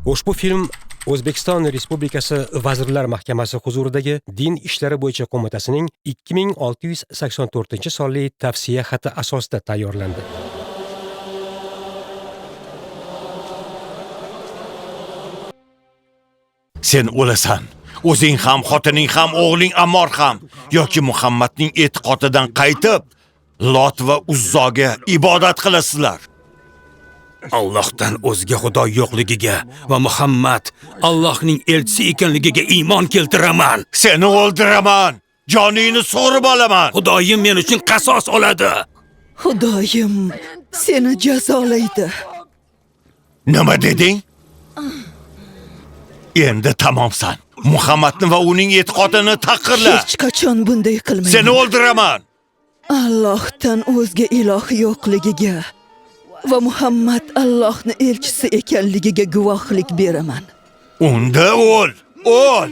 Ushbu film O'zbekiston Respublikasi Vazirlar Mahkamasi huzuridagi Din ishlari bo'yicha qo'mitasining 2684-sonli tavsiya xati asosida tayyorlandi. Sen o'lasan. O'zing ham, xotining ham, o'g'ling Ammor ham yoki Muhammadning e'tiqodidan qaytib, Lot va Uzzoga ibodat qilasizlar. Allohdan o'zga xudo yo'qligiga va Muhammad Allohning elchisi ekanligiga iymon keltiraman. Seni o'ldiraman. Joningni so'rib olaman. Xudoyim men uchun qasos oladi. Xudoyim seni jazolaydi. Nima deding? Endi tamomsan. Muhammadni va uning e'tiqodini tahqirla. Hech qachon bunday qilmayman. Seni o'ldiraman. Allohdan o'zga iloh yo'qligiga va Muhammad Allohning elchisi ekanligiga guvohlik beraman. Unda o'l, o'l.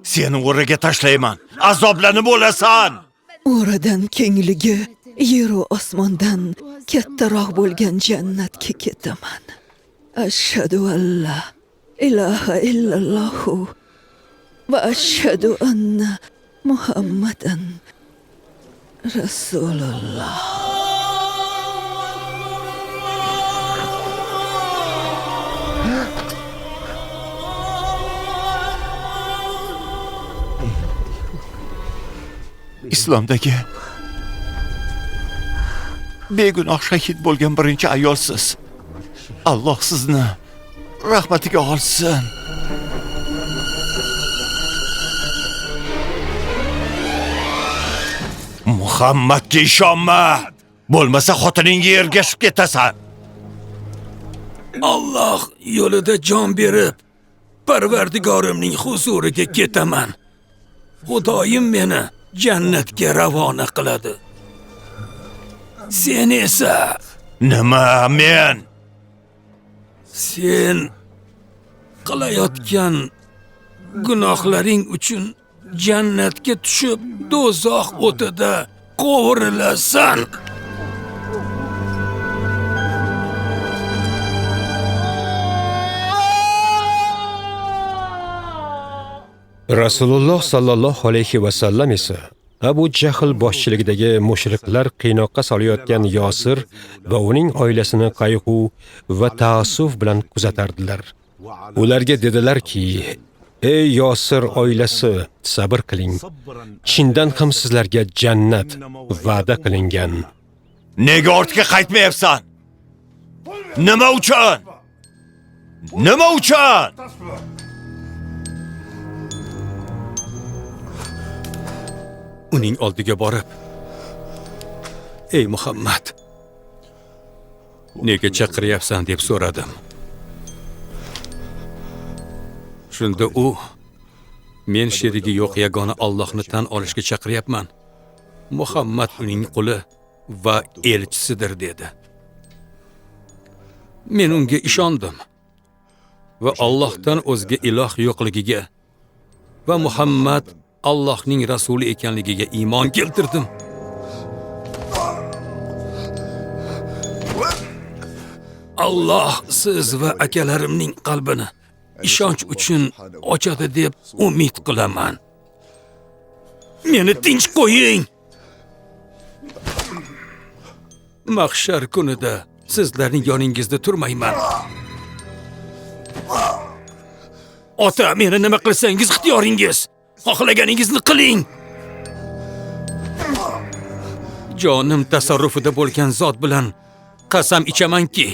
Seni o'raga tashlayman. Azoblanib o'lasan. Oradan kengligi yer va osmondan kattaroq bo'lgan jannatga ketaman. Ashhadu an la ilaha illallohu va ashhadu anna Muhammadan Rasululloh. Islomdagi begunoh shahid bo'lgan birinchi ayolsiz. Alloh sizni rahmatiga olsin. Muhammadga ishonma. Bo'lmasa xotiningga ergashib ketasan. Alloh yo'lida jon berib, Parvardigorimning huzuriga ketaman. Xudoyim meni jannatga ravona qiladi. Sen esa Nima men? Sen qilayotgan gunohlaring uchun jannatga tushib, do'zax o'tida qovurilasan. Rasululloh sallallohu alayhi va sallam esa Abu Jahl boshchiligidagi mushriklar qiynoqqa solayotgan Yosir va uning oilasini qayg'u va taassuf bilan kuzatardilar. Ularga dedilarki: "Ey Yosir oilasi, sabr qiling. Chindan ham sizlarga jannat va'da qilingan." Nega ortga qaytmayapsan? Nima uchun? Nima uchun? Uning oldiga borib: "Ey Muhammad, nega chaqiryapsan?" deb so'radim. Shunda u: "Men sherigi yo'q yagona Allohni tan olishga chaqiryapman. Muhammad uning quli va elchisidir" dedi. Men unga ishondim va Allohdan o'zga iloh yo'qligiga va Muhammad Allohning rasuli ekanligiga iymon keltirdim. Alloh siz va akalarimning qalbini ishonch uchun ochadi deb umid qilaman. Meni tinch qo'ying. Mahshar kunida sizlarning yoningizda turmayman. Ota, meni nima qilsangiz ixtiyoringiz. Xohlaganingizni qiling. Jonim tasarrufida bo'lgan zot bilan qasam ichamanki,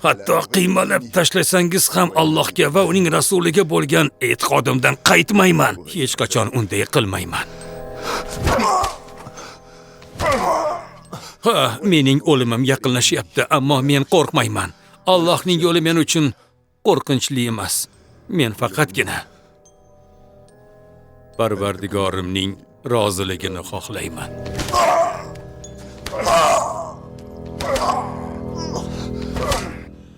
hatto qiymalab tashlasangiz ham Allohga va uning rasuliga bo'lgan e'tiqodimdan qaytmayman. Hech qachon unday qilmayman. Ha, mening o'limim yaqinlashyapti, ammo men qo'rqmayman. Allohning yo'li men uchun qo'rqinchli emas. Men faqatgina Parvardigorimning roziligini xohlayman.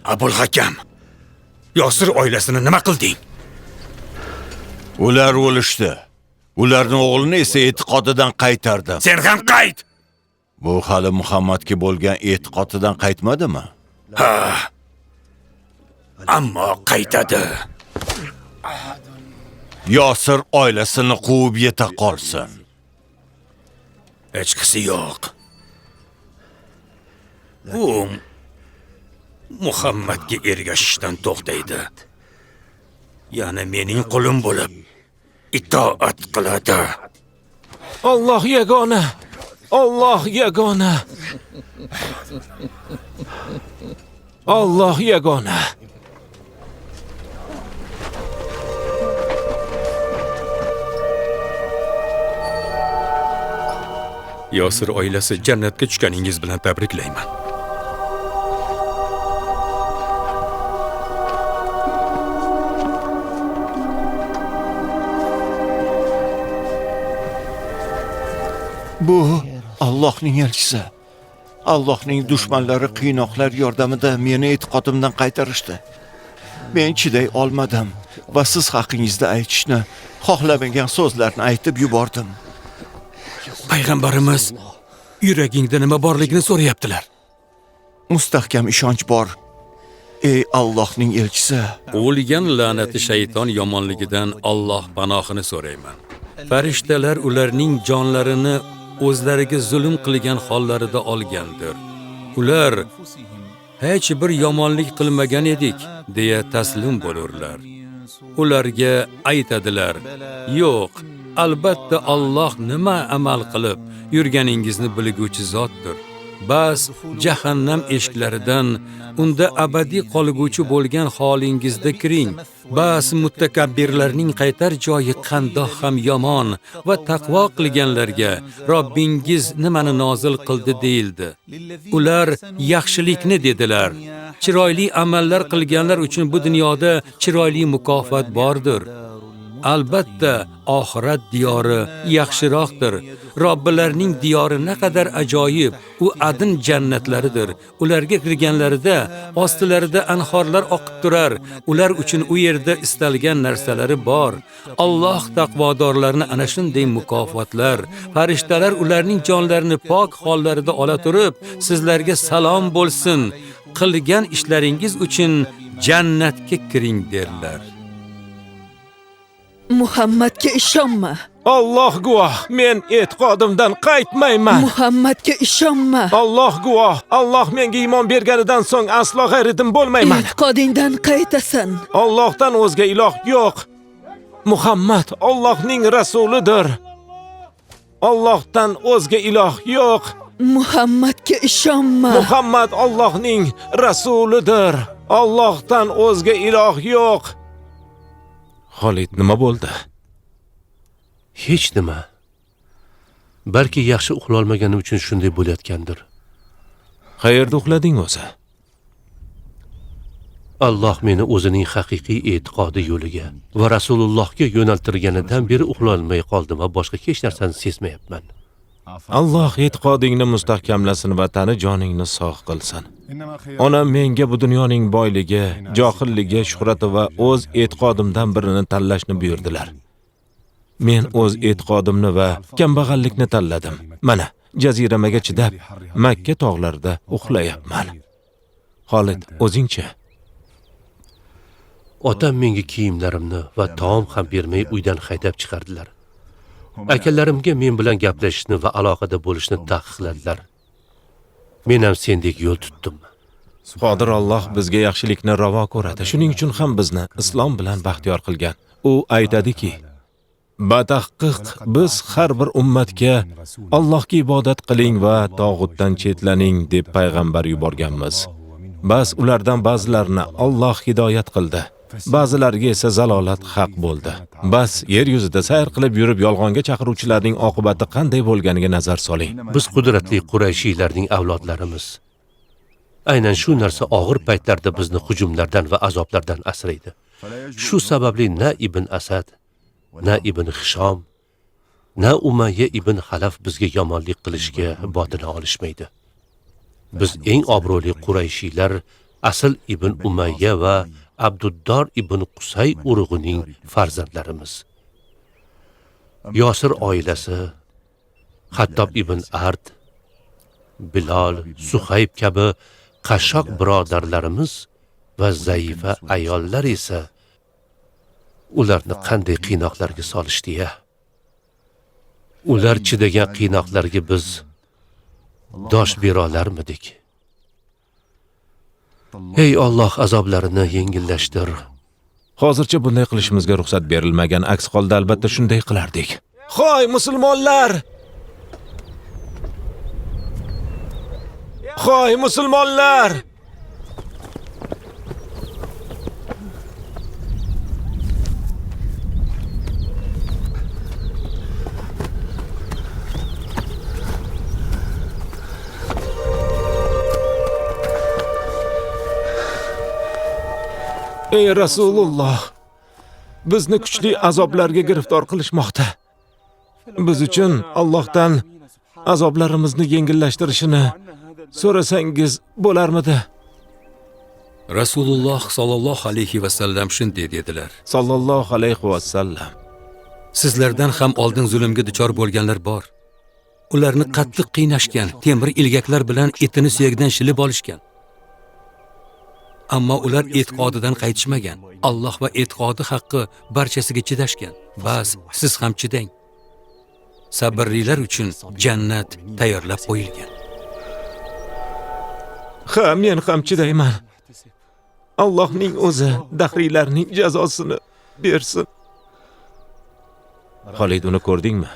Abul Hakam, Yosir oilasini nima qilding? Ular o'lishdi. Ularning o'g'lini esa e'tiqodidan qaytardim. Sen ham qayt! Bu hali Muhammadga bo'lgan e'tiqodidan qaytmadimi? Ha. Ammo qaytadi. Yosir oilasini quvib yeta qolsin. Hechqisi yo'q. U Muhammadga ergashishdan to'xtaydi. Yana mening qulim bo'lib itoat qiladi. Alloh yagona. Alloh yagona. Alloh yagona. Yosir oilasi jannatga tushganingiz bilan tabriklayman. Bu Allohning elchisi. Allohning dushmanlari qiynoqlar yordamida meni e'tiqodimdan qaytarishdi. Men chiday olmadim va siz haqingizda aytishni xohlamagan so'zlarni aytib yubordim. Payg'ambarimiz yuragingda nima borligini so'rayaptilar. Mustahkam ishonch bor. Ey Allohning elchisi. O'lgan la'nati shayton yomonligidan Alloh panohini so'rayman. Farishtalar ularning jonlarini o'zlariga zulm qilgan hollarida olgandir. Ular hech bir yomonlik qilmagan edik deya taslim bo'lurlar. Ularga aytadilar: "Yo'q, albatta Alloh nima amal qilib yurganingizni bilguvchi zotdir. Bas jahannam eshiklaridan unda abadiy qolguvchi bo'lgan holingizda kiring. Bas mutakabbirlarning qaytar joyi qandoq ham yomon va taqvo qilganlarga Robbingiz nimani nozil qildi deyildi. Ular yaxshilikni dedilar. Chiroyli amallar qilganlar uchun bu dunyoda chiroyli mukofot bordir. Albatta oxirat diyori yaxshiroqdir. Robbilarining diyori naqadar ajoyib, u adin jannatlaridir. Ularga kirganlarida ostilarida anhorlar oqib turar. Ular uchun u yerda istalgan narsalari bor. Alloh taqvodorlarni ana shunday mukofotlar. Farishtalar ularning jonlarini pok hollarida ola turib, sizlarga salom bo'lsin. Qilgan ishlaringiz uchun jannatga kiring derlar. Muhammadga ishonma. Alloh guvoh, men e'tiqodimdan qaytmayman. Muhammadga ishonma. Alloh guvoh, Alloh menga iymon berganidan so'ng aslo g'ayridim bo'lmayman. E'tiqodingdan qaytasan. Allohdan o'zga iloh yo'q. Muhammad Allohning rasulidir. Allohdan o'zga iloh yo'q. Muhammadga ishonma. Muhammad Allohning rasulidir. Allohdan o'zga iloh yo'q. Xolid, nima bo'ldi? Hech nima. Balki yaxshi uxlolmaganim uchun shunday bo'layotgandir. Qayerda uxlading o'zi? Alloh meni o'zining haqiqiy e'tiqodi yo'liga va Rasulullohga yo'naltirganidan beri uxlolmay qoldim va boshqa hech narsani sezmayapman. Alloh e'tiqodingni mustahkamlasin va tani joningni sog' qilsin. Onam menga bu dunyoning boyligi, johilligi, shuhrati va o'z e'tiqodimdan birini tanlashni buyurdilar. Men o'z e'tiqodimni va kambag'allikni tanladim. Mana, jaziramaga chidab, Makka tog'larida uxlayapman. Xolid, o'zingcha? Otam menga kiyimlarimni va taom ham bermay uydan haydab chiqardilar. Akalarimga men bilan gaplashishni va aloqada bo'lishni taqiqladilar. Men ham sendek yo'l tutdim. Qodir Alloh bizga yaxshilikni ravo ko'radi. Shuning uchun ham bizni islom bilan baxtiyor qilgan. U aytadiki: "Batahqiq biz har bir ummatga Allohga ibodat qiling va tog'utdan chetlaning deb payg'ambar yuborganmiz. Bas ulardan ba'zilarini Alloh hidoyat qildi. Ba'zilariga esa zalolat haq bo'ldi. Bas yer yuzida sayr qilib yurib yolg'onga chaqiruvchilarning oqibati qanday bo'lganiga nazar soling." Biz qudratli Qurayshiylarning avlodlarimiz. Aynan shu narsa og'ir paytlarda bizni hujumlardan va azoblardan asraydi. Shu sababli na Ibn Asad, na Ibn Hishom, na Umayya ibn Xalaf bizga yomonlik qilishga botina olishmaydi. Biz eng obro'li Qurayshiylar asl Ibn Umayya va Abduddor ibn Qusay urug'ining farzandlarimiz. Yosir oilasi, Xattob ibn Ard, Bilol, Suhayb kabi qashshoq birodarlarimiz Va zaifa ayollar esa ularni qanday qiynoqlarga solishdi-ya? Ular chidagan qiynoqlarga biz dosh bera olarmidik? Ey Alloh, azoblarini yengillashtir. Hozircha bunday qilishimizga ruxsat berilmagan, aks holda albatta shunday qilardik. Hoy musulmonlar! Hoy musulmonlar! Ey Rasululloh, bizni kuchli azoblarga giriftor qilishmoqda. Biz uchun Allohdan azoblarimizni yengillashtirishini so'rasangiz bo'larmidi? Rasululloh sallallohu alayhi va sallam shunday dedilar. Sallallohu alayhi va sallam. Sizlardan ham oldin zulmga duchor bo'lganlar bor. Ularni qattiq qiynashgan, temir ilgaklar bilan etini suyagidan shilib olishgan. Ammo ular e'tiqodidan qaytishmagan. Alloh va e'tiqodi haqqi barchasiga chidashgan. Bas, siz ham chidang. Sabrlilar uchun jannat tayyorlab qo'yilgan. Ha, men ham chidayman. Allohning o'zi dahriylarning jazosini bersin. Xolid, uni ko'rdingmi?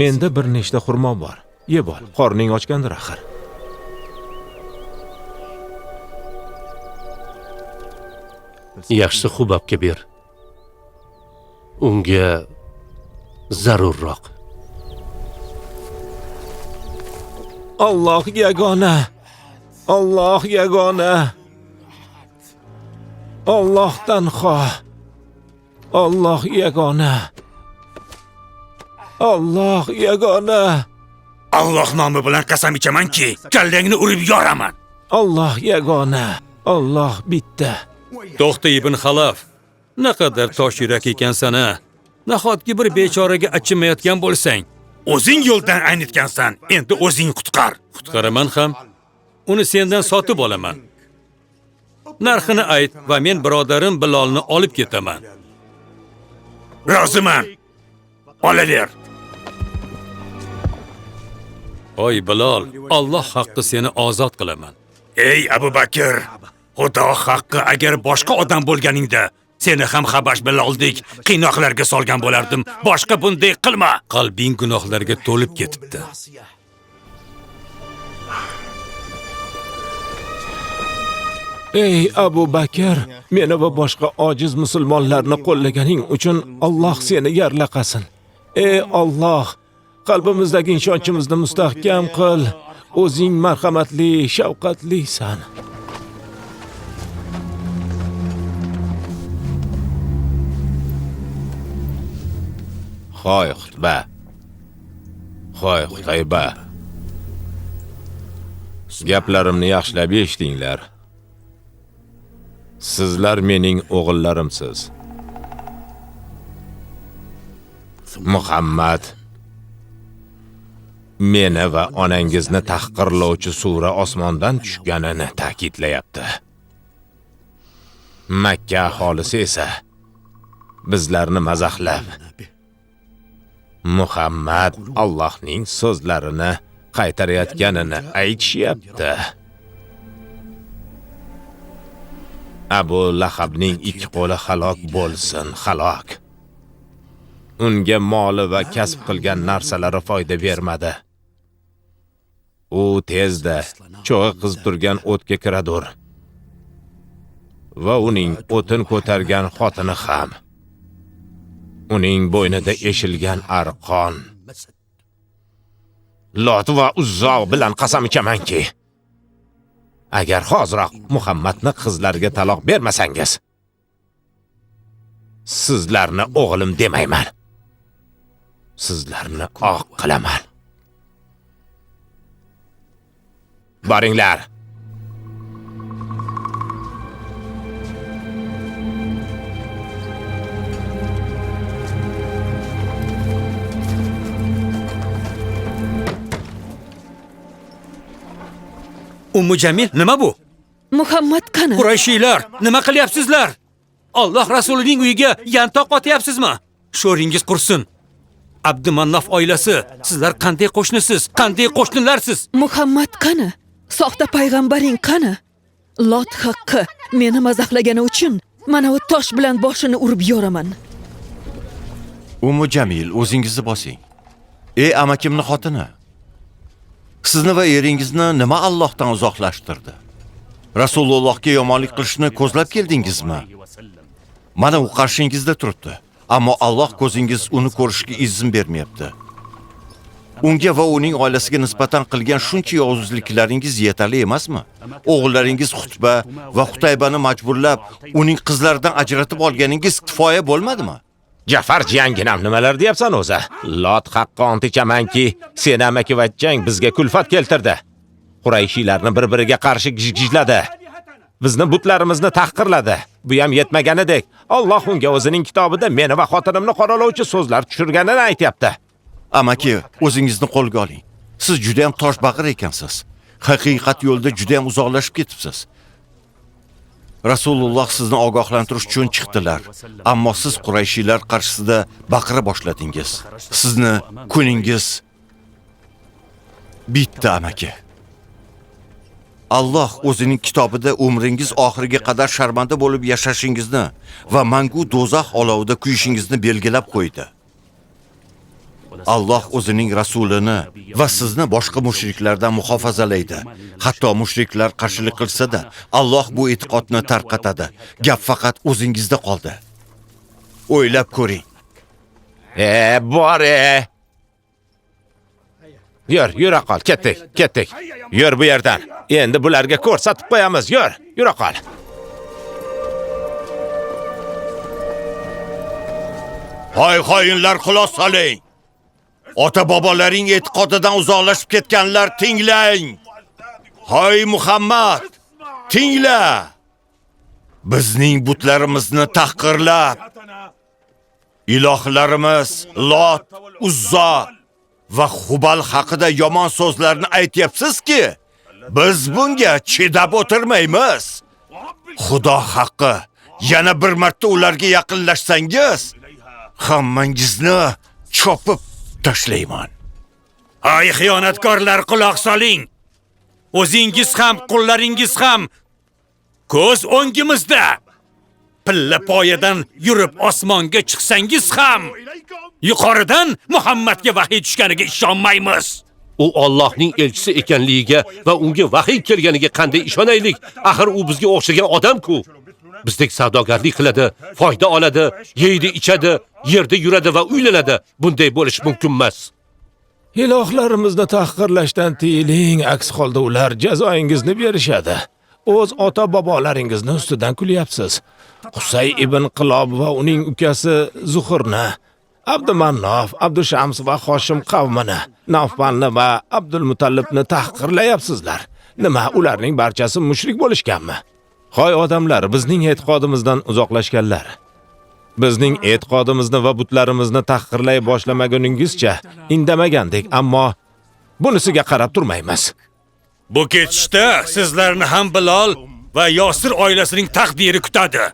Menda bir nechta xurmo bor. Yeb ol, qorning ochgandir axir. Yaxshisi Xubabga ber. Unga zarurroq. Alloh yagona. Alloh yagona. Alloh tanho. Alloh yagona. Alloh yagona. Alloh nomi bilan qasam ichamanki, kallangni urib yoraman. Alloh yagona. Alloh bitta. To'xta ibn Xalaf, naqadar tosh yurak ekansan-a? Nahotki bir bechoraga achinmayotgan bo'lsang? O'zing yo'ldan aynitgansan, endi o'zing qutqar. Qutqaraman ham, uni sendan sotib olaman. Narxini ayt va men birodarim Bilolni olib ketaman. Roziman. Olaver. Oy Bilol, Alloh haqqi seni ozod qilaman. Ey Abu Bakr, Xudo haqqi, agar boshqa odam bo'lganingda seni ham Habash Biloldek qiynoqlarga solgan bo'lardim. Boshqa bunday qilma. Qalbing gunohlarga to'lib ketibdi. Ey Abu Bakr, meni va boshqa ojiz musulmonlarni qo'llaganing uchun Alloh seni yarlaqasin. Ey Alloh, qalbimizdagi ishonchimizni mustahkam qil. O'zing marhamatli, shafqatlisan. Hoy Xutba, hoy Xutayba, gaplarimni yaxshilab eshitinglar. Sizlar mening o'g'illarimsiz. Muhammad meni va onangizni tahqirlovchi sura osmondan tushganini ta'kidlayapti. Makka aholisi esa bizlarni mazaxlab, Muhammad Allohning so'zlarini qaytarayotganini aytishyapti. Abu Lahabning ikki qo'li halok bo'lsin, halok. Unga moli va kasb qilgan narsalari foyda bermadi. U tezda cho'g'i qizib turgan o'tga kiradur. Va uning o'tin ko'targan xotini ham. Uning bo'ynida eshilgan arqon. Lot va Uzzo bilan qasam ichamanki, agar hoziroq Muhammadni qizlarga taloq bermasangiz, sizlarni o'g'lim demayman. Sizlarni oq qilaman. Boringlar. Ummu Jamil, nima bu? Muhammad qani? Qurayshiylar, nima qilyapsizlar? Alloh rasulining uyiga yantoq otyapsizmi? Sho'ringiz qursin. Abdumannof oilasi, sizlar qanday qo'shnisiz? Qanday qo'shnilarsiz? Muhammad qani? Soxta payg'ambaring qani? Lot haqqi meni mazaxlagani uchun mana u tosh bilan boshini urib yoraman. Ummu Jamil, o'zingizni bosing. Ey amakimni xotini. Sizni va eringizni nima Allohdan uzoqlashtirdi? Rasulullohga yomonlik qilishni ko'zlab keldingizmi? Mana u qarshingizda turibdi. Ammo Alloh ko'zingiz uni ko'rishga izn bermayapti. Unga va uning oilasiga nisbatan qilgan shuncha yovuzliklaringiz yetarli emasmi? O'g'illaringiz Xutba va Xutaybani majburlab, uning qizlaridan ajratib olganingiz kifoya bo'lmadimi? Jafar jiyanginam, nimalar deyapsan o'zi? Lot haqqi ont ichamanki, sen amakivachchang bizga kulfat keltirdi. Qurayshiylarni bir-biriga qarshi gijgijladi. Bizni butlarimizni tahqirladi. Bu ham yetmaganidek, Alloh unga o'zining kitobida meni va xotinimni qoralovchi so'zlar tushirganini aytyapti. Amaki, o'zingizni qo'lga oling. Siz juda ham toshbag'ir ekansiz. Haqiqat yo'lida juda ham uzoqlashib ketibsiz. Rasululloh sizni ogohlantirish uchun chiqdilar. Ammo siz Qurayshiylar qarshisida baqira boshladingiz. Sizni kuningiz bitdi amaki. Alloh o'zining kitobida umringiz oxiriga qadar sharmanda bo'lib yashashingizni va mangu do'zax olovida kuyishingizni belgilab qo'ydi. Alloh o'zining rasulini va sizni boshqa mushriklardan muhofazalaydi. Hatto mushriklar qarshilik qilsa-da, Alloh bu e'tiqodni tarqatadi. Gap faqat o'zingizda qoldi. O'ylab ko'ring. Bor. Yur, yura qol, ketdik, ketdik. Yur bu yerdan. Endi bularga ko'rsatib qo'yamiz. Yur, yura qol. Hoy xoinlar, xulos soling. Ota-bobolaring e'tiqodidan uzoqlashib ketganlar, tinglang. Hoy Muhammad, tingla. Bizning butlarimizni tahqirlab, ilohlarimiz Lot, Uzzo va Hubal haqida yomon so'zlarni aytyapsizki, biz bunga chidab o'tirmaymiz. Xudo haqqi, yana bir marta ularga yaqinlashsangiz, hammangizni chopib tashlayman. Ay xiyonatkorlar, quloq soling. O'zingiz ham, qullaringiz ham ko'z o'ngimizda. Pilla poyadan yurib osmonga chiqsangiz ham yuqoridan Muhammadga vahiy tushganiga ishonmaymiz. U Allohning elchisi ekanligiga va unga vahiy kelganiga qanday ishonaylik? Axir u bizga o'xshagan odam-ku. Bizdek savdogarlik qiladi, foyda oladi, yeydi, ichadi, yerda yuradi va uylanadi. Bunday bo'lish mumkin emas. Ilohlarimizni tahqirlashdan tiyiling, aks holda ular jazoingizni berishadi. O'z ota-bobolaringizni ustidan kulyapsiz. Husay ibn Qilob va uning ukasi Zuhurni, Abdumannof, Abdushams va Hoshim qavmini, Navfanni va Abdulmutallibni tahqirlayapsizlar. Nima, ularning barchasi mushrik bo'lishganmi? Hoy odamlar, bizning e'tiqodimizdan uzoqlashganlar. Bizning e'tiqodimizni va butlarimizni tahqirlay boshlamaguningizcha indamagandek, ammo bunisiga qarab turmaymiz. Bu ketishda sizlarni ham Bilol va Yosir oilasining taqdiri kutadi.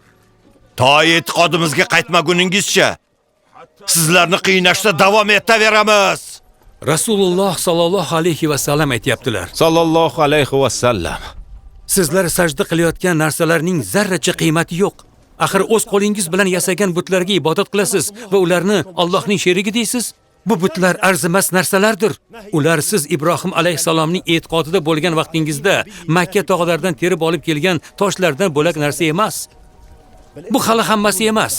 To e'tiqodimizga qaytmaguningizcha sizlarni qiynashda davom etaveramiz. Rasululloh sallallohu alayhi va sallam aytayaptilar. Sallallohu alayhi va sallam. Sizlar sajda qilayotgan narsalarning zarracha qiymati yo'q. Axir o'z qo'lingiz bilan yasagan butlarga ibodat qilasiz va ularni Allohning sherigi deysiz. Bu butlar arzimas narsalardir. Ular siz Ibrohim alayhissalomning e'tiqodida bo'lgan vaqtingizda Makka tog'laridan terib olib kelgan toshlardan bo'lak narsa emas. Bu hali hammasi emas.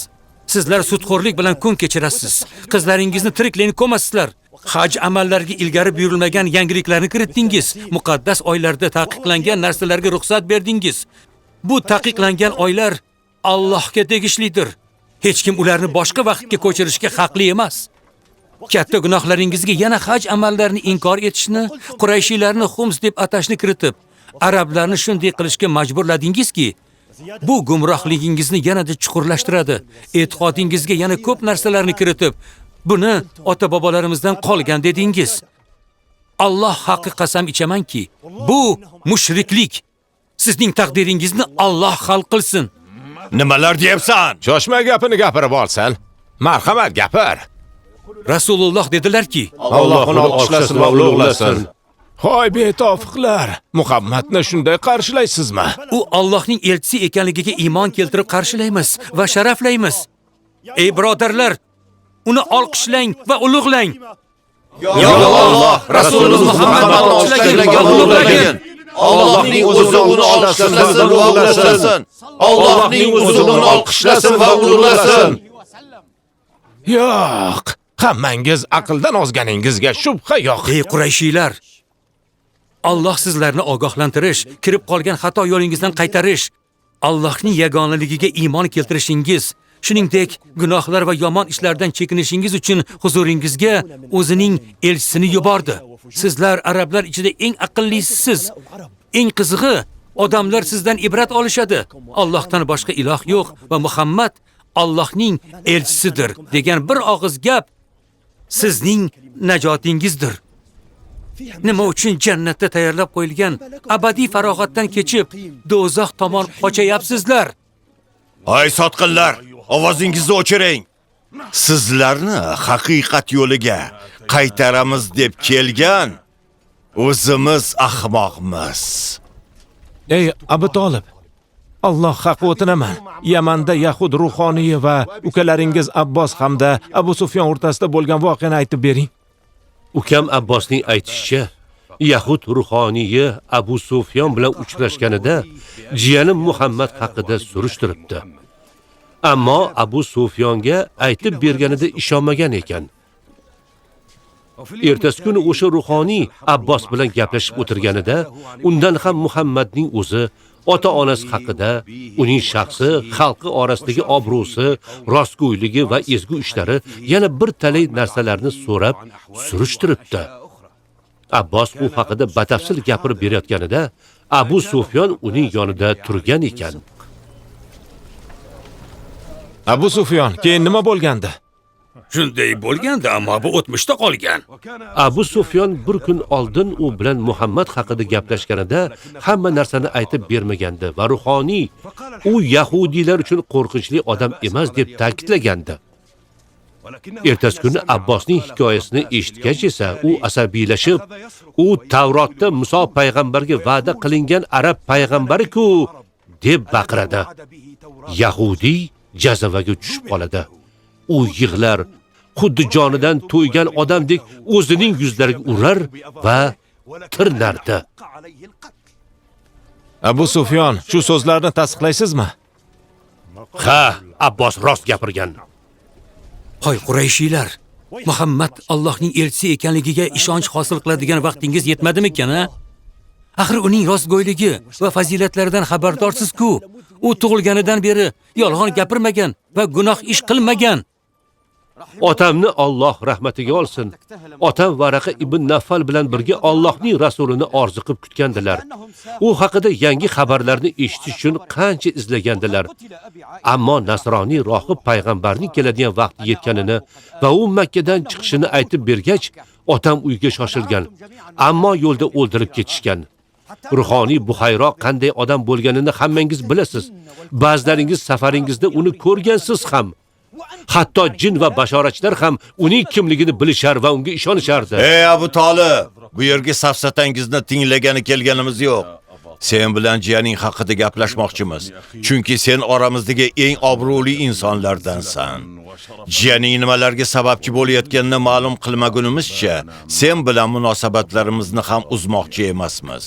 Sizlar sudxo'rlik bilan kun kechirasiz. Qizlaringizni tirikligini ko'masizlar. Haj amallariga ilgari buyurilmagan yangiliklarni kiritdingiz. Muqaddas oylarda taqiqlangan narsalarga ruxsat berdingiz. Bu taqiqlangan oylar Allohga tegishlidir. Hech kim ularni boshqa vaqtga ko'chirishga haqli emas. Katta gunohlaringizga yana haj amallarini inkor etishni, Qurayshiylarni Xums deb atashni kiritib, arablarni shunday qilishga majburladingizki, bu gumrohligingizni yanada chuqurlashtiradi. E'tiqodingizga yana ko'p narsalarni kiritib, buni ota-bobolarimizdan qolgan dedingiz. Alloh haqqi qasam ichamanki, bu mushriklik. Sizning taqdiringizni Alloh hal qilsin. Nimalar deyapsan? Shoshma, gapini gapirib olsin. Marhamat, gapir. Rasululloh dedilarki: Alloh uni olqishlasin va ulug'lasin. Hoy betofiqlar, Muhammadni shunday qarshilaysizmi? U Allohning elchisi ekanligiga iymon keltirib qarshilaymiz va sharaflaymiz. Ey birodarlar, uni olqishlang va ulug'lang. Ya Alloh, Rasulimiz Muhammadni olqishlagin va ulug'lagin. Allohning o'zi uni olqishlasin va ulug'lasin. Allohning o'zi uni olqishlasin va ulug'lasin. Yo'q, hammangiz aqldan ozganingizga shubha yo'q. Ey Qurayshiylar, Alloh sizlarni ogohlantirish, kirib qolgan xato yo'lingizdan qaytarish, Allohning yagonaligiga iymon keltirishingiz, shuningdek gunohlar va yomon ishlardan chekinishingiz uchun huzuringizga o'zining elchisini yubordi. Sizlar arablar ichida eng aqllisisiz. Eng qizig'i, odamlar sizdan ibrat olishadi. Allohdan boshqa iloh yo'q va Muhammad Allohning elchisidir degan bir og'iz gap sizning najotingizdir. Nima uchun jannatda tayyorlab qo'yilgan abadiy farog'atdan kechib, do'zax tomon qochayapsizlar? Ay sotqinlar, ovozingizni o'chiring. Sizlarni haqiqat yo'liga qaytaramiz deb kelgan o'zimiz ahmoqmiz. Ey Abu Tolib, Alloh haqqi o'tinaman. Yamanda yahud ruhoniyi va ukalaringiz Abbos hamda Abu Sufyon o'rtasida bo'lgan voqeani aytib bering. Ukam Abbosning aytishicha, yahud ruhoniyi Abu Sufyon bilan uchrashganida jiyanim Muhammad haqida surishtiribdi. Ammo Abu Sufyonga aytib berganida ishonmagan ekan. Ertasi kuni o'sha ruhoniy Abbos bilan gaplashib o'tirganida undan ham Muhammadning o'zi, ota-onasi haqida, uning shaxsi, xalqi orasidagi obro'si, rostgo'yligi va ezgu ishlari, yana bir talay narsalarni so'rab surishtiribdi. Abbos u haqida batafsil gapirib berayotganida Abu Sufyon uning yonida turgan ekan. Abu Sufyon, keyin nima bo'lgandi? Shunday bo'lgandi, ammo bu o'tmishda qolgan. Abu Sufyon bir kun oldin u bilan Muhammad haqida gaplashganida hamma narsani aytib bermagandi va ruhoniy u yahudiylar uchun qo'rqinchli odam emas deb ta'kidlagandi. Ertasi kuni Abbosning hikoyasini eshitgach esa u asabiylashib, u Tavrotda Muso payg'ambarga va'da qilingan arab payg'ambari-ku deb baqiradi. Yahudiy jazavaga tushib qoladi. U yig'lar, xuddi jonidan to'ygan odamdek o'zining yuzlariga urar va tirnardi. Abu Sufyon, shu so'zlarni tasdiqlaysizmi? Ha, Abbos rost gapirgan. Hoy Qurayshiylar, Muhammad Allohning elchisi ekanligiga ishonch hosil qiladigan vaqtingiz yetmadimikan, ha? Axir uning rostgo'yligi va fazilatlaridan xabardorsiz-ku. U tug'ilganidan beri yolg'on gapirmagan va gunoh ish qilmagan. Otamni Alloh rahmatiga olsin. Otam Varaqa ibn Nafal bilan birga Allohning rasulini orziqib kutgandilar. U haqida yangi xabarlarni eshitish uchun qancha izlagandilar. Ammo nasroniy rohib payg'ambarning keladigan vaqti yetganini va u Makka dan chiqishini aytib bergach, otam uyga shoshilgan. Ammo yo'lda o'ldirib ketishgan. Ruhoniy Buxayro qanday odam bo'lganini hammangiz bilasiz. Ba'zilaringiz safaringizda uni ko'rgansiz ham. Hatto jin va bashoratchilar ham uning kimligini bilishar va unga ishonishardi. Ey Abu Tolib, bu yerga safsatangizni tinglagani kelganimiz yo'q. Sen bilan jiyaning haqida gaplashmoqchimiz. Chunki sen oramizdagi eng obro'li insonlardansan. Jiyaning nimalarga sababchi bo'layotganini ma'lum qilmagunimizcha, sen bilan munosabatlarimizni ham uzmoqchi emasmiz.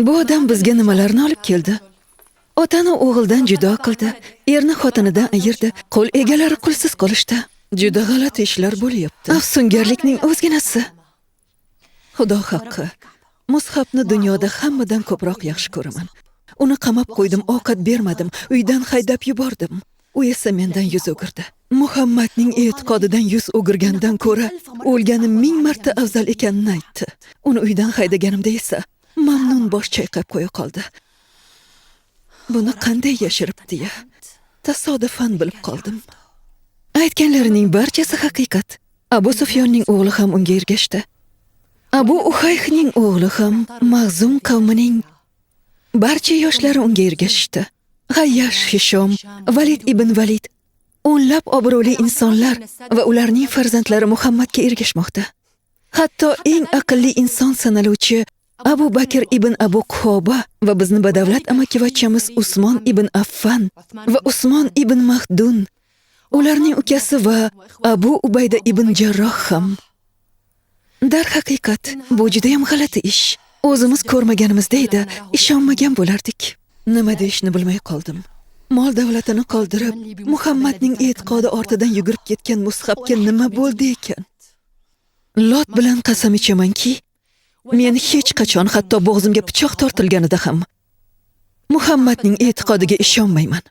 Bu odam bizga nimalarni olib keldi? Otani o'g'ildan judo qildi, erni xotinidan ayirdi, qul egalari qulsiz qolishdi. Juda g'alati ishlar bo'lyapti. Afsungarlikning o'zginasi. Xudo haqqi, Mushabni dunyoda hammadan ko'proq yaxshi ko'raman. Uni qamab qo'ydim, ovqat bermadim, uydan haydab yubordim. U esa mendan yuz o'girdi. Muhammadning e'tiqodidan yuz o'girgandan ko'ra o'lganim 1000 marta afzal ekanini aytdi. Uni uydan haydaganimda esa Mamnun bosh chayqab qo'ya qoldi. Buni qanday yashiribdi-ya? Tasodifan bilib qoldim. Aytganlarining barchasi haqiqat. Abu Sufyonning o'g'li ham unga ergashdi. Abu Uhayhning o'g'li ham Maxzum qavmining barcha yoshlari unga ergashishdi. Hayyash, Hishom, Valid ibn Valid, o'nlab obro'li insonlar va ularning farzandlari Muhammadga ergashmoqda. Hatto eng aqlli inson sanaluvchi Abu Bakr ibn Abu Quhoba va bizni badavlat amakivachchamiz Usmon ibn Affan va Usmon ibn Mahdun, ularning ukasi va Abu Ubayda ibn Jarroh ham. Darhaqiqat, bu juda ham g'alati ish. O'zimiz ko'rmaganimizda edi, ishonmagan bo'lardik. Nima deyishni bilmay qoldim. Mol davlatini qoldirib, Muhammadning e'tiqodi ortidan yugurib ketgan Mushabga nima bo'ldi ekan? Lot bilan qasam ichamanki, men hech qachon, hatto bo'g'zimga pichoq tortilganida ham Muhammadning e'tiqodiga ishonmayman.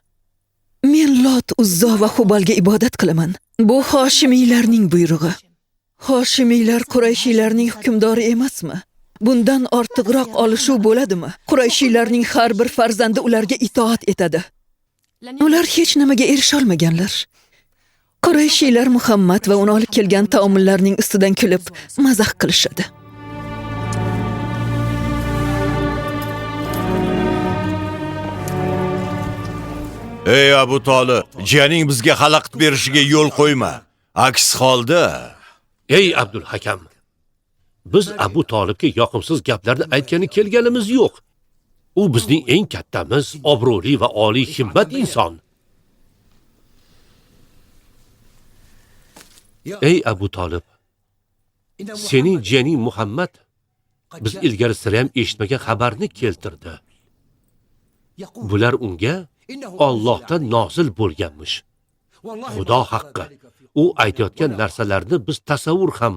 Men Lot, Uzzo va Hubalga ibodat qilaman. Bu Hoshimiylarning buyrug'i. Hoshimiylar Qurayshiylarning hukmdori emasmi? Bundan ortiqroq olishuv bo'ladimi? Qurayshiylarning har bir farzandi ularga itoat etadi. Ular hech nimaga erisha olmaganlar. Qurayshiylar Muhammad va uni olib kelgan taomillarning ustidan kulib, mazax qilishadi. Ey Abu Tolib, jiyaning bizga xalaqit berishiga yo'l qo'yma. Aks holda. Ey Abdul Hakam, biz Abu Tolibga yoqimsiz gaplarni aytgani kelganimiz yo'q. U bizning eng kattamiz, obro'li va oliy himmat inson. Ey Abu Tolib, sening jiyaning Muhammad biz ilgari sira ham eshitmagan xabarni keltirdi. Bular unga Allohdan nozil bo'lganmish. Xudo haqqi, u aytayotgan narsalarni biz tasavvur ham,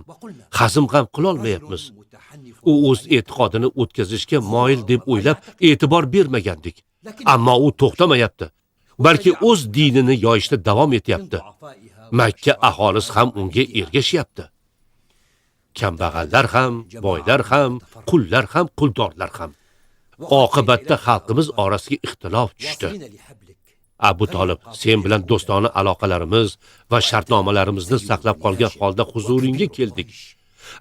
hazm ham qilolmayapmiz. U o'z e'tiqodini o'tkazishga moyil deb o'ylab e'tibor bermagandik. Ammo u to'xtamayapti, balki o'z dinini yoyishda davom etyapti. Makka aholisi ham unga ergashyapti. Kambag'allar ham, boylar ham, qullar ham, quldorlar ham. Oqibatda xalqimiz orasiga ixtilof tushdi. Abu Tolib, sen bilan do'stona aloqalarimiz va shartnomalarimizni saqlab qolgan holda huzuringga keldik.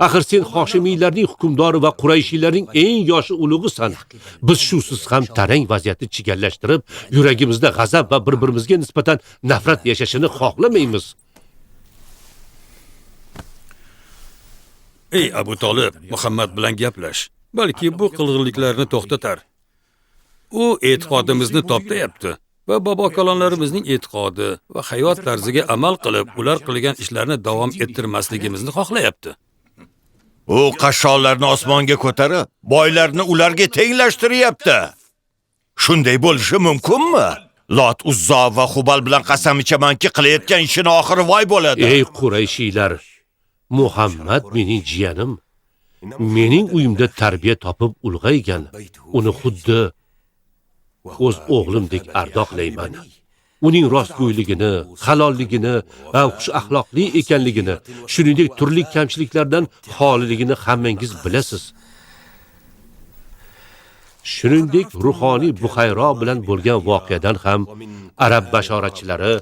Axir sen Hoshimiylarning hukmdori va Qurayshiylarning eng yoshi ulug'isan. Biz shusiz ham tarang vaziyatni chigallashtirib, yuragimizda g'azab va bir-birimizga nisbatan nafrat yashashini xohlamaymiz. Ey Abu Tolib, Muhammad bilan gaplash. Balki bu qilg'inliklarni to'xtatar. U e'tiqodimizni toptayapti va bobo-kalonlarimizning e'tiqodi va hayot tarziga amal qilib, ular qilgan ishlarni davom ettirmasligimizni xohlayapti. U qashshoqlarni osmonga ko'tarib, boylarni ularga tenglashtiryapti. Shunday bo'lishi mumkinmi? Lot, Uzzo va Hubal bilan qasam ichamanki, qilayotgan ishini oxiri voy bo'ladi. Ey Qurayshiylar, Muhammad mening jiyanim. Mening uyimda tarbiya topib ulg'aygan. Uni xuddi o'z o'g'limdek ardoqlayman. Uning rostgo'yligini, halolligini va xush axloqli ekanligini, shuningdek turli kamchiliklardan xoliligini hammangiz bilasiz. Shuningdek, ruhoniy Buxayro bilan bo'lgan voqeadan ham arab bashoratchilari,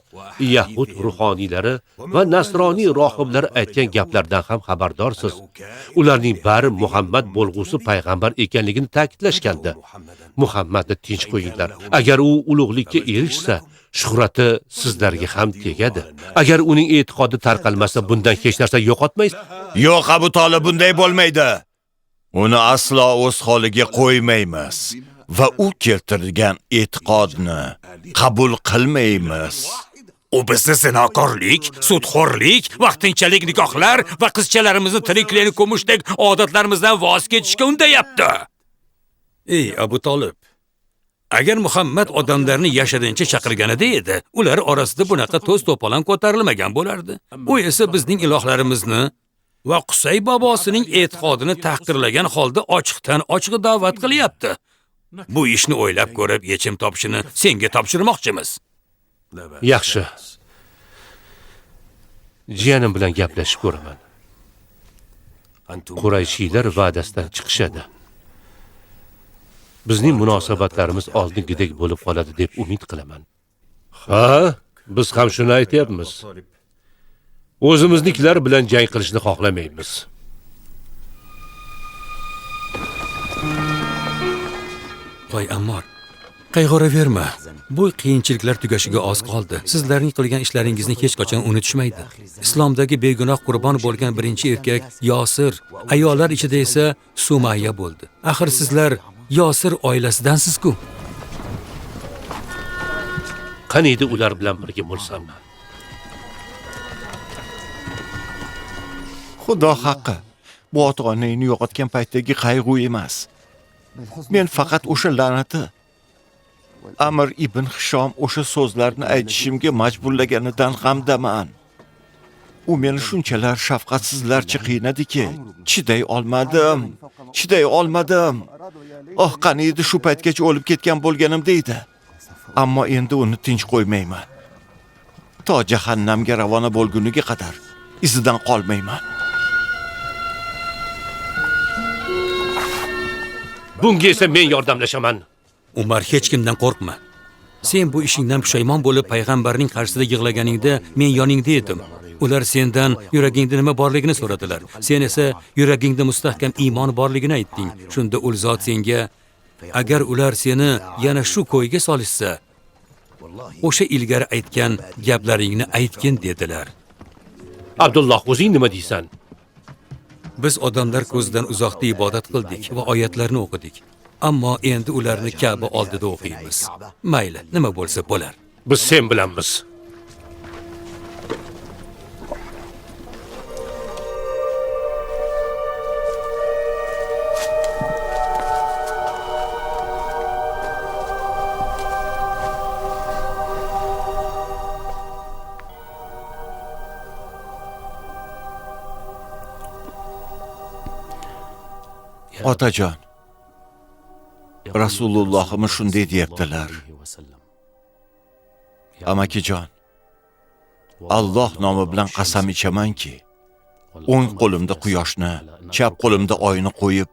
yahud ruhoniylari va nasroniy rohiblari aytgan gaplardan ham xabardorsiz. Ularning bari Muhammad bo'lg'usi payg'ambar ekanligini ta'kidlashgandi. Muhammadni tinch qo'yinglar. Agar u ulug'likka erishsa, shuhrati sizlarga ham tegadi. Agar uning e'tiqodi tarqalmasa, bundan hech narsa yo'qotmaysiz. Yo'q, Abu Tolib, bunday bo'lmaydi. Uni aslo o'z holiga qo'ymaymiz va u keltirgan e'tiqodni qabul qilmaymiz. U bizni zinokorlik, sudxo'rlik, vaqtinchalik nikohlar va qizchalarimizni tirikligini ko'mishdek odatlarimizdan voz kechishga undayapti. Ey Abu Tolib, agar Muhammad odamlarni yashirincha chaqirganida edi, ular orasida bunaqa to's-to'polon ko'tarilmagan bo'lardi. U esa bizning ilohlarimizni va Qusay bobosining e'tiqodini tahqirlagan holda ochiqdan ochiq da'vat qilyapti. Bu ishni o'ylab ko'rib yechim topishini senga topshirmoqchimiz. Yaxshi. Jiyanim bilan gaplashib ko'raman. Qurayshiylar va'dasidan chiqishadi. Bizning munosabatlarimiz oldingidek bo'lib qoladi deb umid qilaman. Ha, biz ham shuni aytyapmiz. O'zimiznikilar bilan jang qilishni xohlamaymiz. Voy Ammor, qayg'uraverma. Bu qiyinchiliklar tugashiga oz qoldi. Sizlarning qilgan ishlaringizni hech qachon unutishmaydi. Islomdagi begunoh qurbon bo'lgan birinchi erkak Yosir, ayollar ichida esa Sumayya bo'ldi. Axir sizlar Yosir oilasidansiz-ku. Qaniydi ular bilan birga bo'lsam. Xudo haqqi, bu ota-onangni yo'qotgan paytdagi qayg'u emas. Men faqat o'sha la'nati Amr ibn Hishom o'sha so'zlarni aytishimga majburlaganidan g'amdaman. U meni shunchalar shafqatsizlarcha qiynadiki, chiday olmadim. Chiday olmadim. Oh, qaniydi shu paytgacha o'lib ketgan bo'lganimda edi. Ammo endi uni tinch qo'ymayman. To jahannamga ravona bo'lguniga qadar izidan qolmayman. Bunga esa men yordamlashaman. Umar, hech kimdan qo'rqma. Sen bu ishingdan pushaymon bo'lib payg'ambarning qarshisida yig'laganingda men yoningda edim. Ular sendan yuragingda nima borligini so'radilar. Sen esa yuragingda mustahkam iymon borligini aytding. Shunda ul zot senga, agar ular seni yana shu ko'yga solishsa, o'sha ilgari aytgan gaplaringni aytgin dedilar. Abdulloh, o'zing nima deysan? Biz odamlar ko'zidan uzoqda ibodat qildik va oyatlarni o'qidik. Ammo endi ularni Ka'ba oldida o'qiymiz. Mayli, nima bo'lsa bo'lar. Biz sen bilanmiz. Otajon, Rasulullohimiz shunday deyaptilar. Amakijon, Alloh nomi bilan qasam ichamanki, o'ng qo'limda quyoshni, chap qo'limda oyni qo'yib,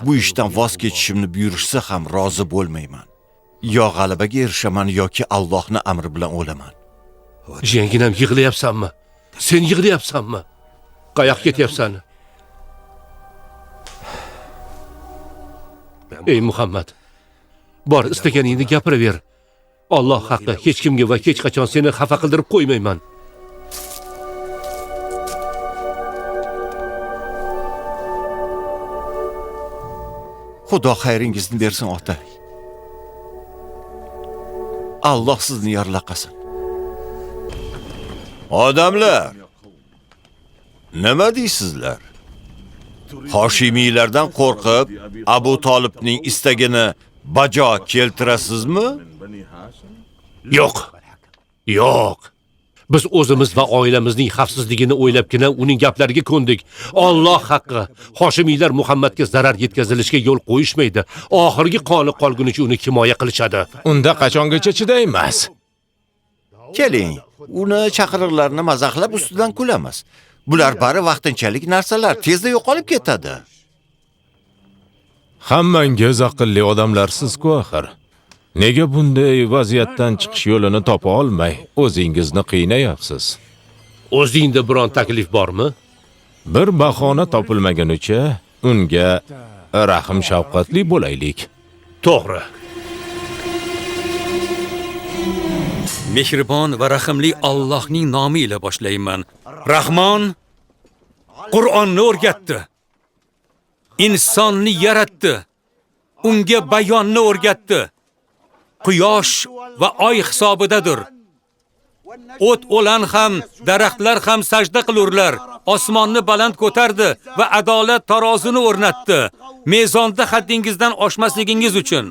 bu ishdan voz kechishimni buyurishsa ham rozi bo'lmayman. Yo g'alabaga erishaman yoki Allohning amri bilan o'laman. Jiyanginam, yig'layapsanmi? Sen yig'layapsanmi? Qayoqqa ketyapsan? Ey Muhammad, bor istaganingni gapiraver. Alloh haqqi, hech kimga va hech qachon seni xafa qildirib qo'ymayman. Xudo xayringizni bersin, ota. Alloh sizni yorlaqasin. Odamlar, nima deysizlar? Hoshimiylardan qo'rqib, Abu Tolibning istagini bajo keltirasizmi? Yo'q. Yo'q. Biz o'zimiz va oilamizning xavfsizligini o'ylabgina uning gaplariga ko'ndik. Alloh haqqi, Hoshimiylar Muhammadga zarar yetkazilishiga yo'l qo'yishmaydi. Oxirgi qoni qolgunicha uni himoya qilishadi. Unda qachongacha chidaymiz? Keling, uni chaqiriqlarini mazaxlab ustidan kulamiz. Bular bari vaqtinchalik narsalar, tezda yo'qolib ketadi. Hammangiz aqlli odamlarsiz-ku axir. Nega bunday vaziyatdan chiqish yo'lini topa olmay o'zingizni qiynayapsiz? O'zingda biron taklif bormi? Bir bahona topilmagunicha unga rahm shafqatli bo'laylik. To'g'ri. Mehribon va rahimli Allohning nomi ila boshlayman. Rahmon Qur'onni o'rgatdi. Insonni yaratdi. Unga bayonni o'rgatdi. Quyosh va oy hisobidadir. O't o'lan ham, daraxtlar ham sajda qilurlar. Osmonni baland ko'tardi va adolat tarozini o'rnatdi. Mezonda haddingizdan oshmasligingiz uchun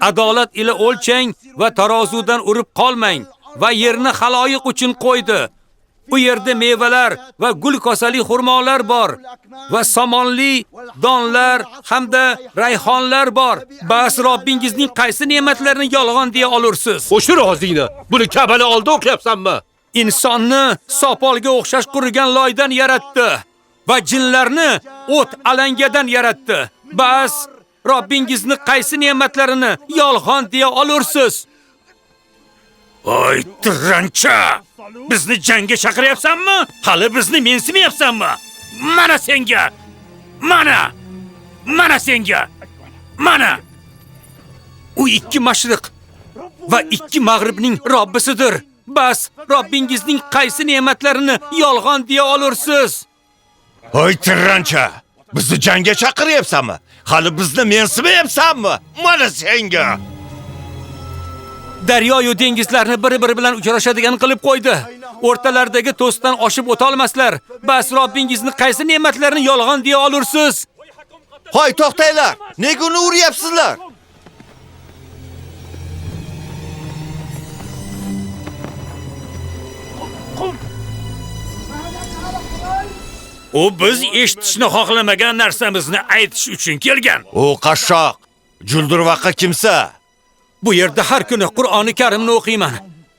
adolat ila o'lchang va tarozudan urib qolmang va yerni xaloyiq uchun qo'ydi. U yerda mevalar va gul kosali xurmolar bor va somonli donlar hamda rayhonlar bor. Bas Robbingizning qaysi ne'matlarini yolg'on deya olursiz? O'shir og'zingni. Buni Ka'bani oldi o'qiyapsanmi? Insonni sopolga o'xshash qurigan loydan yaratdi va jinlarni o't alangadan yaratdi. Bas Robbingizni qaysi ne'matlarini yolg'on deya olursiz? Oy, tirrancha! Bizni jangga chaqiryapsanmi? Hali bizni mensimayapsanmi? Mana senga! Mana! Mana senga! Mana! U ikki mashriq va ikki mag'ribning Robbisidir. Bas, Robbingizning qaysi ne'matlarini yolg'on deya olursiz? Oy, tirrancha! Bizni jangga chaqiryapsanmi? Hali bizni mensimayapsanmi? Mana senga! Daryo-yu dengizlarni bir-biri bilan uchrashadigan qilib qo'ydi. O'rtalaridagi to'sdan oshib o'ta olmaslar. Bas, Robbingizni qaysi ne'matlarini yolg'on deya olursiz? Hoy, to'xtanglar! Nega uni uryapsizlar? U biz eshitishni xohlamagan narsamizni aytish uchun kelgan. U qashshoq, juldurvaqa kimsa. Bu yerda har kuni Qur'oni Karimni o'qiyman.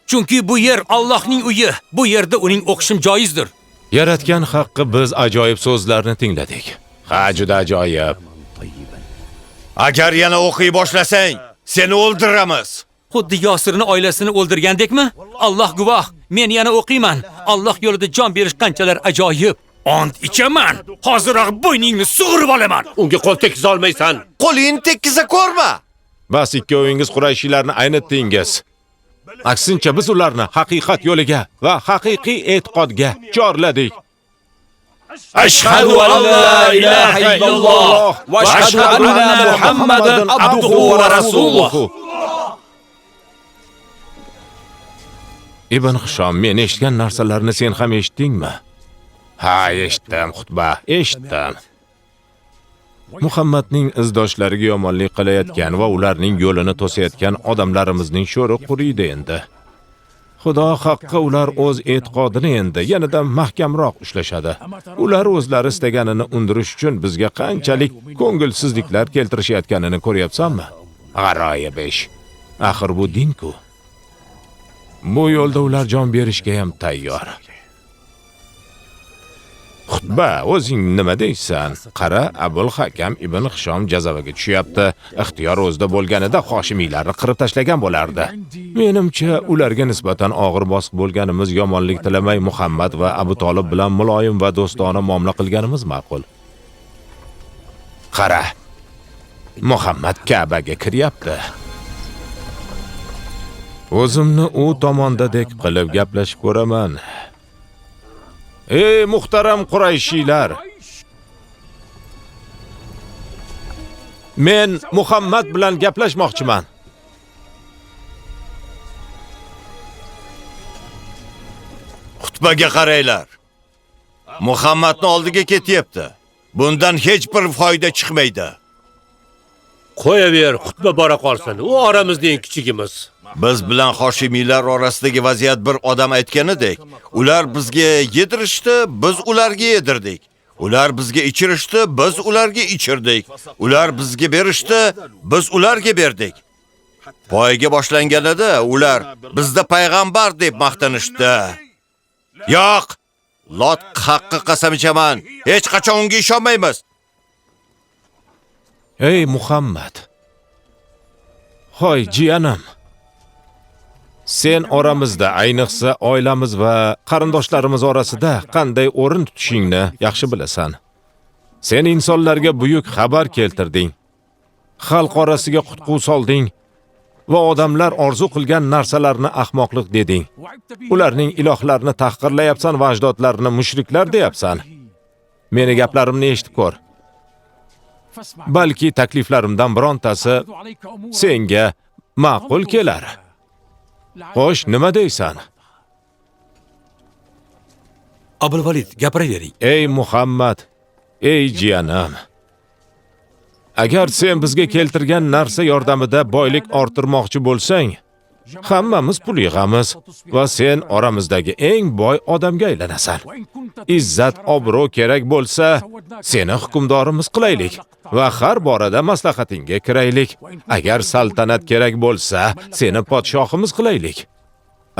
Chunki bu yer Allohning uyi. Bu yerda uning o'qishim joizdir. Yaratgan haqqi biz ajoyib so'zlarni tingladik. Ha, juda ajoyib. Agar yana o'qiy boshlasang, seni o'ldiramiz. Xuddi Yosirni oilasini o'ldirgandekmi? Alloh guvoh, men yana o'qiyman. Alloh yo'lida jon berish qanchalar ajoyib. Ont ichaman. Hoziroq bo'yningni sug'urib olaman. Unga qo'l tekkiza olmaysan. Qo'lingni tekkiza ko'rma. Bas, ikkovingiz Qurayshiylarni aynitdingiz. Aksincha biz ularni haqiqat yo'liga va haqiqiy e'tiqodga chorladik. Ashhadu an la ilaha illalloh va ashhadu anna Muhammadan abduhu va rasuluhu. Ibn Hishom, men eshitgan narsalarni sen ham eshitdingmi? Ha, eshitdim, xutba, eshitdim. Muhammadning izdoshlariga yomonlik qilayotgan va ularning yo'lini to'sayotgan odamlarimizning sho'ri quriydi endi. Xudo haqqi, ular o'z e'tiqodini endi yanada mahkamroq ushlashadi. Ular o'zlari istaganini undirish uchun bizga qanchalik ko'ngilsizliklar keltirishayotganini ko'ryapsanmi? G'aroyib ish. Axir bu din-ku. Bu yo'lda ular jon berishga ham tayyor. Xutba, o'zing nima deysan? Qara, Abul Hakam ibn Hishom jazavaga tushyapti. Ixtiyor o'zida bo'lganida Hoshimiylarni qirib tashlagan bo'lardi. Menimcha, ularga nisbatan og'ir bosiq bo'lganimiz, yomonlik tilamay Muhammad va Abu Tolib bilan muloyim va do'stona muomala qilganimiz ma'qul. Qara, Muhammad Ka'baga kiryapti. O'zimni u tomondadek qilib gaplashib ko'raman. Ey muhtaram Qurayshiylar! Men Muhammad bilan gaplashmoqchiman. Xutbaga qaranglar. Muhammadni oldiga ketyapti. Bundan hech bir foyda chiqmaydi. Qo'yaver, xutba bora qolsin. U oramizda eng kichigimiz. Biz bilan Hoshimiylar orasidagi vaziyat bir odam aytganidek, ular bizga yedirishdi, biz ularga yedirdik. Ular bizga ichirishdi, biz ularga ichirdik. Ular bizga berishdi, biz ularga berdik. Poyga boshlanganida ular bizda payg'ambar deb maqtanishdi. Yo'q, Lot haqqi qasam ichaman, hech qachon unga ishonmaymiz. Ey Muhammad! Hoy jiyanim! Sen oramizda, ayniqsa oilamiz va qarindoshlarimiz orasida qanday o'rin tutishingni yaxshi bilasan. Sen insonlarga buyuk xabar keltirding. Xalq orasiga qutqu solding va odamlar orzu qilgan narsalarni ahmoqlik deding. Ularning ilohlarini tahqirlayapsan va ajdodlarini mushriklar deyapsan. Meni gaplarimni eshitib ko'r. Balki takliflarimdan birontasi senga ma'qul kelar. Xo'sh, nima deysan? Abul Valid, gapiravering. Ey Muhammad, ey jiyanim. Agar sen bizga keltirgan narsa yordamida boylik orttirmoqchi bo'lsang, hammamiz pul yig'amiz va sen oramizdagi eng boy odamga aylanasan. Izzat, obro' kerak bo'lsa, seni hukmdorimiz qilaylik va har borada maslahatingga kiraylik. Agar saltanat kerak bo'lsa, seni podshohimiz qilaylik.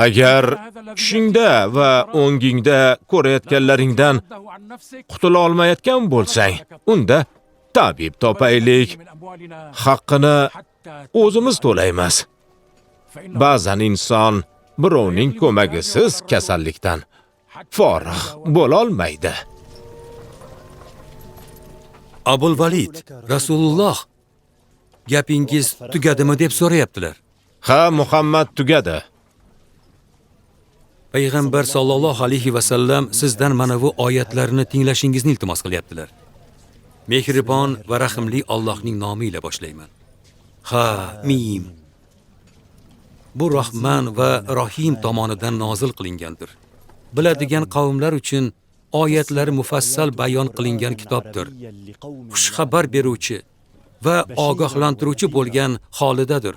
Agar tushingda va o'ngingda ko'rayotganlaringdan qutula olmayotgan bo'lsang, unda Tabib topaylik, haqqini o'zimiz to'laymiz. Ba'zan inson birovning ko'magisiz kasallikdan forig' bo'la olmaydi. Abul Valid, Rasululloh gapingiz tugadimi deb so'rayaptilar. Ha, Muhammad, tugadi. Payg'ambar sollallohu alayhi va sallam sizdan mana bu oyatlarni tinglashingizni iltimos qilyaptilar. Mehribon va rahimli Allohning nomi ila boshlayman. Ha, Mim. Bu Rahman va Rohim tomonidan nozil qilingandir. Biladigan qavmlar uchun oyatlari mufassal bayon qilingan kitobdir. Xushxabar beruvchi va ogohlantiruvchi bo'lgan holidadir.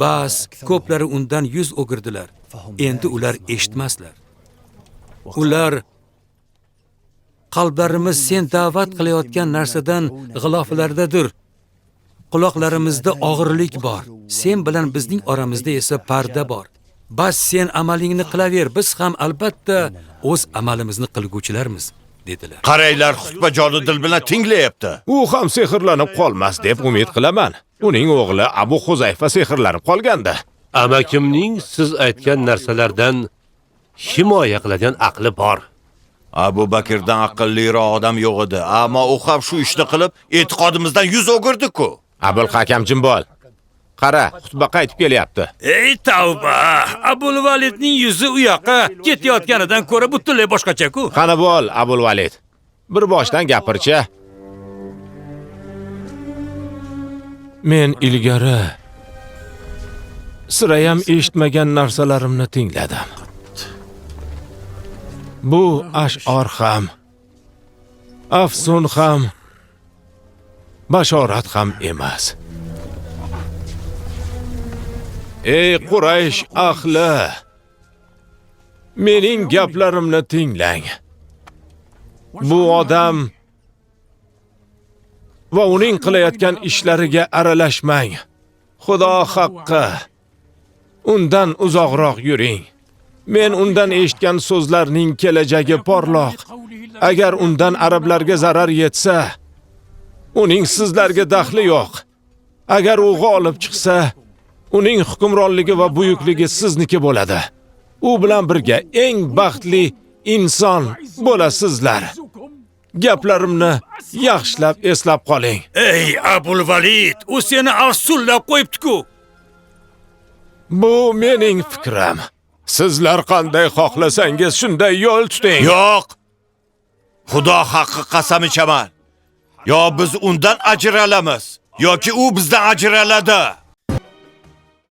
Bas, ko'plari undan yuz o'girdilar. Endi ular eshitmaslar. Ular qalblarimiz sen da'vat qilayotgan narsadan g'iloflardadir. Quloqlarimizda og'irlik bor. Sen bilan bizning oramizda esa parda bor. Bas sen amalingni qilaver, biz ham albatta o'z amalimizni qilguvchilarmiz, dedilar. Qaranglar, xutba joni dil bilan tinglayapti. U ham sehrlanib qolmas deb umid qilaman. Uning o'g'li Abu Huzayfa sehrlanib qolgandi. Amakimning siz aytgan narsalardan himoya qiladigan aqli bor. Abu Bakrdan aqlliroq odam yo'q edi, ammo u ham shu ishni qilib, e'tiqodimizdan yuz o'girdi-ku. Abul Hakam jimbol. Qara, xutba qaytib kelyapti. Ey tavba! Abul Validning yuzi u yoqqa ketayotganidan ko'ra butunlay boshqacha-ku. Qani bo'l, Abul Valid. Bir boshdan gapirchi. Men ilgari sirayam eshitmagan narsalarimni tingladim. Bu ash'or ham, afsun ham, bashorat ham emas. Ey Quraysh ahli, mening gaplarimni tinglang. Bu odam va uning qilayotgan ishlariga aralashmang. Xudo haqqi, undan uzoqroq yuring. Men undan eshitgan so'zlarning kelajagi porloq. Agar undan arablarga zarar yetsa, uning sizlarga daxli yo'q. Agar u g'olib chiqsa, uning hukmronligi va buyukligi sizniki bo'ladi. U bilan birga eng baxtli inson bo'lasizlar. Gaplarimni yaxshilab eslab qoling. Ey Abul Valid, u seni afsunlab qo'yibdi-ku. Bu mening fikrim. Sizlar qanday xohlasangiz shunday yo'l tuting. Yo'q. Xudo haqqi qasam ichaman. Yo biz undan ajralamiz, yoki u bizdan ajraladi.